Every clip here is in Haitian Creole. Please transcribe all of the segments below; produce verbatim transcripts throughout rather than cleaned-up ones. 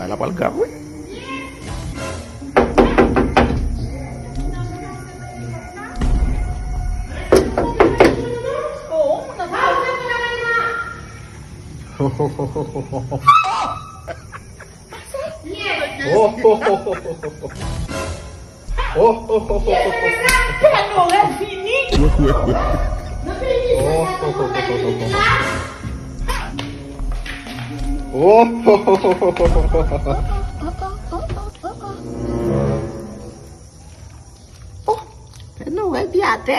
La pral grav, wi. Oh, oh, oh, oh, oh, oh. Oh, oh, oh, oh, oh, oh. Oh, oh, oh, oh, oh, oh, oh. Pè Nwèl vini. Oh, oh, oh, oh, oh, oh. Oh, oh, oh, oh, oh, oh, oh. Oh, Pè Nwèl pi atè.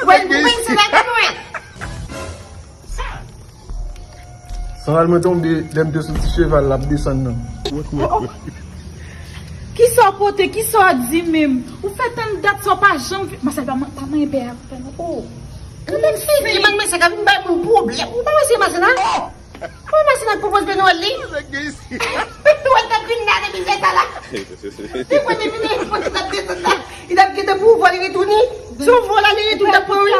Wè, nou menm se Pè Nwèl. Sanwèl mwen tonbe, lè m te sou ti cheval l ap desann nan. Oh, oh. Kisa w pote, kisa w di menm? Ou fè tann dat sa w pa janm vin. Masèl pa man-, pa manyen pè a pou fè non. Oh. Gade figi manmzèl sa k ap vin bay moun pwoblèm. Ou pa wè se masèl la? Kòman masèl la pwopoze Pè Nwèl li? Wè l t ap vin la depi lè sa la. Li pran depi lè l t ap desann la. Li t ap kite pou vòl li retounen. Se yon vòl ale retounen, t ap pran wi.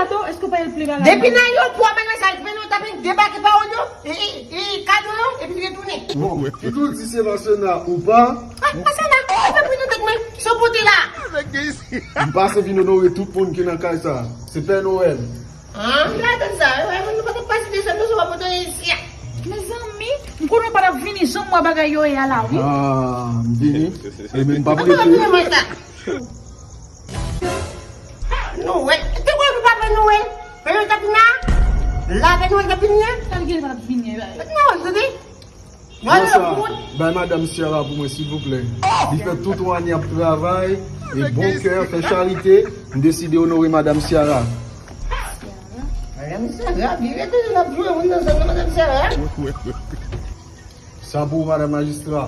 Depi nan ayewopò, men sa, men nou t ap debake pa yo, e, e, e, kado yo, epi retounen. Bon, ki tou di se Masena ou pa? Ah, Masena, ou fè pou nou tèt mwen, sa w pote la. M pase vin onore tout moun ki nan kay sa. Se Pè Nwèl. Ah, m te atann sa, wi, wi, nou pa t ap pase desann, nou sou pa pote isi a. Mezanmi, m konnen w pa t ap vini, jan m wè bagay yo ye a la, wi. Ah, m vini. E men m p ap rete. Nwèl. Te kwè nou pa fè Nwèl? Pè Nwèl t ap vin la? La Pè Nwèl t ap vin ye? Sa l gen pa t ap vini, la? Pè Nwèl, tande? Nwèl, sa, bay madanm Ciara pou mwen, silvouplè. Li fè tout yon ane ap travay, e bon kè, fè charite, m deside onore madanm Ciara. Madanm Ciara, vire toujou n ap jwe moun nan zòn nan, madanm Ciara. Sa pou ou, madanm majistra.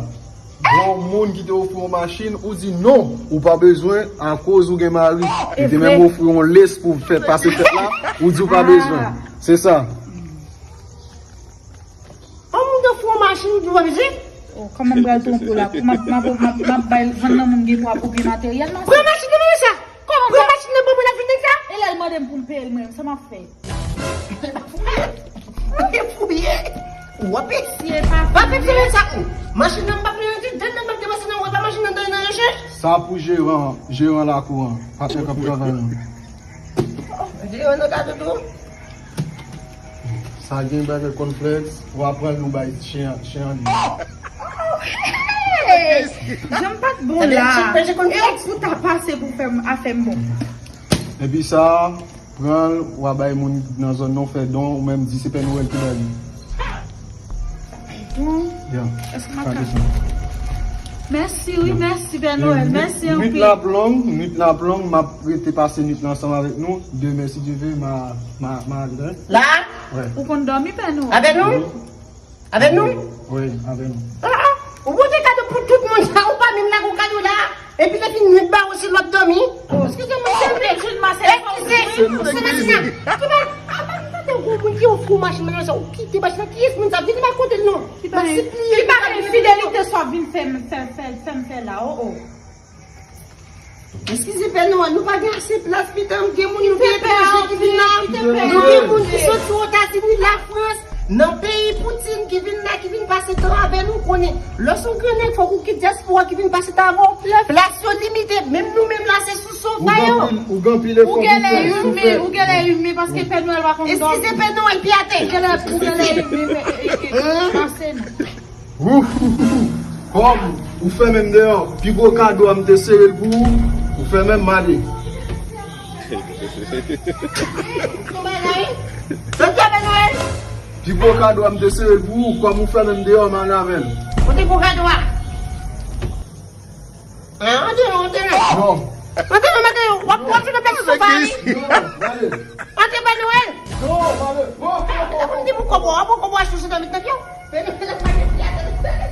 Bon, moun ki te ofri w machin, ou di non, ou pa bezwen, akoz ou gen mari. Li te menm ofri w yon lace pou fè pase fèt la, ou di w pa bezwen. Se sa. Yon moun te ofri w machin, ou di w pa bezwen? Oh, kòman m pral twonpe w la? M ap, m ap, m ap, m ap bay vann nan moun gen pou ap oubyen materyèl nan. Pran machin nan men sa. Kòman pran machin nan ban mwen la vin sa? E lè l mande m pou m peye l mwen, sa m ap fè? Ou fouye. Ou ap esye pa fè sa ou. Machin nan m pa fè yon ti, dan nan m ap depase nan ou, pa machin nan dan nan yon chèch. Sa pou jeran, jeran lakou an, patnè k ap travay an. Jeran nan ka dodo. Sa gen bagay cornflakes, w a pran nou bay chen, chen an li. Hey! Jan m pa t bon la. E ou ta pase pou fè m, afè m bon. Epi sa, pran l, w a bay moun nan zòn nan, w fè don, ou menm di se Pè Nwèl ki bay li. Bon. Ya. Èske m ap ka? Mèsi, wi, mèsi, Pè Nwèl. Mèsi anpil. Nwit la ap long, nwit la ap long, m ap rete pase nwit la ansanm avèk nou. Demen, si Dye ve, m a, m a, m a ale. La? Wi. Ou konn dòmi, Pè Nwèl? Avèk nou? Avèk nou? Wi, avèk nou. Ah, ah. Ou pote kado pou tout moun sa, ou pa menm lage yon kado la. Epi lè fini nwit ba ou se lè w ap dòmi. Oh, eskize m, mesye. Eskize. Se machin nan. Ki ba, apa m tande yon moun ki ofri w machin nan sa, ou kite machin nan. Kiyès moun sa? Vini ba kote l non. Ki bagay, ki bagay enfidelite sa w vin fè m, fè, fè, fè m fè la, oh, oh. Eskize, Pè Nwèl, nou pa gen ase plas, pitanm, gen moun nou gen etranje ki vin la. Nou gen moun ki soti Etazini, Lafrans, nan peyi Poutine ki vin la, ki vin pase tan avè nou, konnen lè s on gran nèg, fòk ou kite dyaspora ki vin pase tan avè w. Plas yo limite, menm nou menm la, se sou sofa yo. Ou gen anpil efò pou fè. Ou genlè imen, ou genlè imen, paske Pè Nwèl pa konn dòmi. Eskize, Pè Nwèl, pi atè. Ou genlè, ou genlè imen, men, e, e, e, pase nou. Ouf! Kòm ou fèmen m deyò, pi gwo kado a m te sere l pou ou, ou fèmen m, m ale. Pi gwo kado a m te sere l pou ou, kòm ou fèmen m deyò, m ale avè l. Kote gwo kado a? Ah, antre non, antre non. Non. Antre non, antre non, w ap, w ap fè pèsonn pa ale. Non, ale. Antre Pè Nwèl. Non, ale. Bon, bon, bon, bon. Mwen di pou kòb ou, pou kòb ou achte sou nan mitan yo. Pè Nwèl ap pale, ap pale.